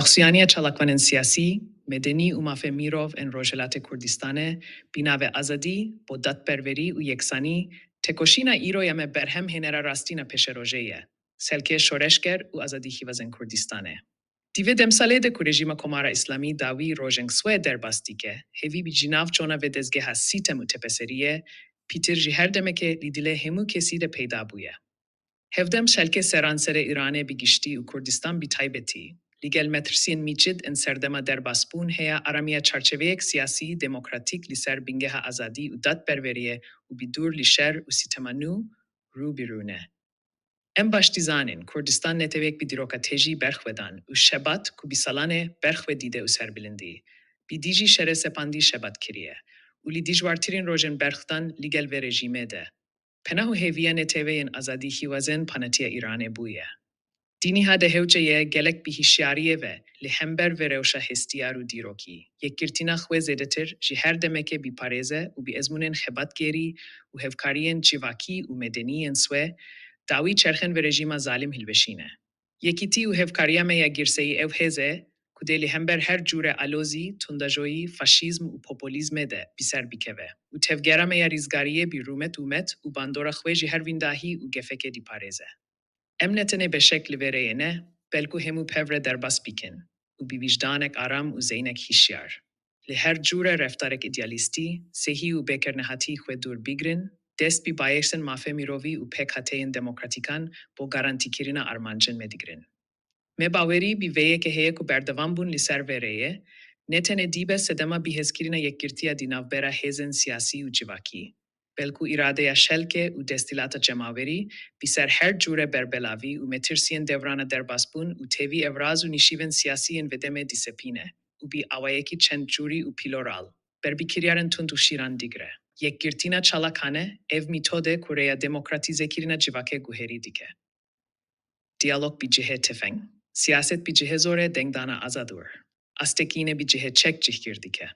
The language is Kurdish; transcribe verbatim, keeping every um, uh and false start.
Axsiyaniya çalakvanên siyasî, medenî û mafê mirov ên Rojhilatê Kurdistanê bi navê azadî, bo dadperwerî û yeksanî, tekoşîna îro ya me berhem hênera rastîna pêşerojê ye, selkê şoreşger û azadîxîvazên Kurdistanê. Di vê demsalê de ku rejîma Komara Îslamî dawî rojên xwe derbas dike, hêvî bi cinav çona vê dezgeha sîtem û tepeseriyê, pîtir ji her demekê li dilê hemû kesî de peyda bûye. Hevdem selkê seranserê Îranê bi giştî û Kurdistan bi taybetî, li gel metirsiyên mîçid ên serdema derbasbûn heya aramiya çarçeveyek siyasî demokratîk li ser bingeha azadî û dadperweriyê û bi dûr li şer û sîtema nû rû bi rû ne. Em baş dizanin, Kurdistan neteweyek bi dîroka tejî berxwedan û şebat ku bi salan e berxwe dîde û serbilindî, bi dijî şerê sepandî şebat kiriye û li dijwartirîn rojên berxwedan li gel vê rejîmê de, pena û hêviya neteweyên azadîxîwazên panetiya Îranê bûye. Di niha de hewce ye gelek bi hişyariyê ve li hember vê rewşa hestiyar û dîrokî, yekgirtina xwe zêdetir ji her demekê biparêze û bi ezmûnên xebatgerî û hevkariyên civakî û medenî yên xwe dawî çerxên vê rejîma zalim hilweşîne. Yekîtî û hevkariya me ya girseyî ew hêz e ku dê li hember her cûre alozî, tundajoyî, faşîzm û populîzmê de bi ser bikeve û tevgera me ya rîzgariyê bi rûmet û met û bandora xwe ji her wîndahî û gefekê diparêze. Em ne tenê beşek li vê rêyê ne, belku hemû pevre derbas bikin û bi wijdanek aram û zeynek hişyar, li her cûre reftarek îdealîstî, sehî û bêkernehatî xwe dûr bigrin, dest bi bayeşên mafê mirovî û pêkhateyên demokratîkan bo garantîkirina armancên me digirin. Me bawerî bi vê yekê heye ku berdewambûn li ser vê rêyê, ne tenê dîbe sedema bihêzkirina yekgirtiya di navbera hêzên siyasî û civakî, belku îradeya şelkê û destîlata cemawerî bi ser her cûre berbelavî û metirsiyên devrana derbasbûn û tevî evraz û nîşîvên siyasî yên vê demê disepîne û bi awayekî çend cûrî û pîloral, berbikiryarên tund û şîran digre. Yekgirtina çalakane, ev mîtode ku rêya demokratîzekirina civakê guherî dike. Diyalog bi cihê tifeng, siyaset bi cihê zorê, dengdana azad û astekîne bi cihê çek cihgir dike.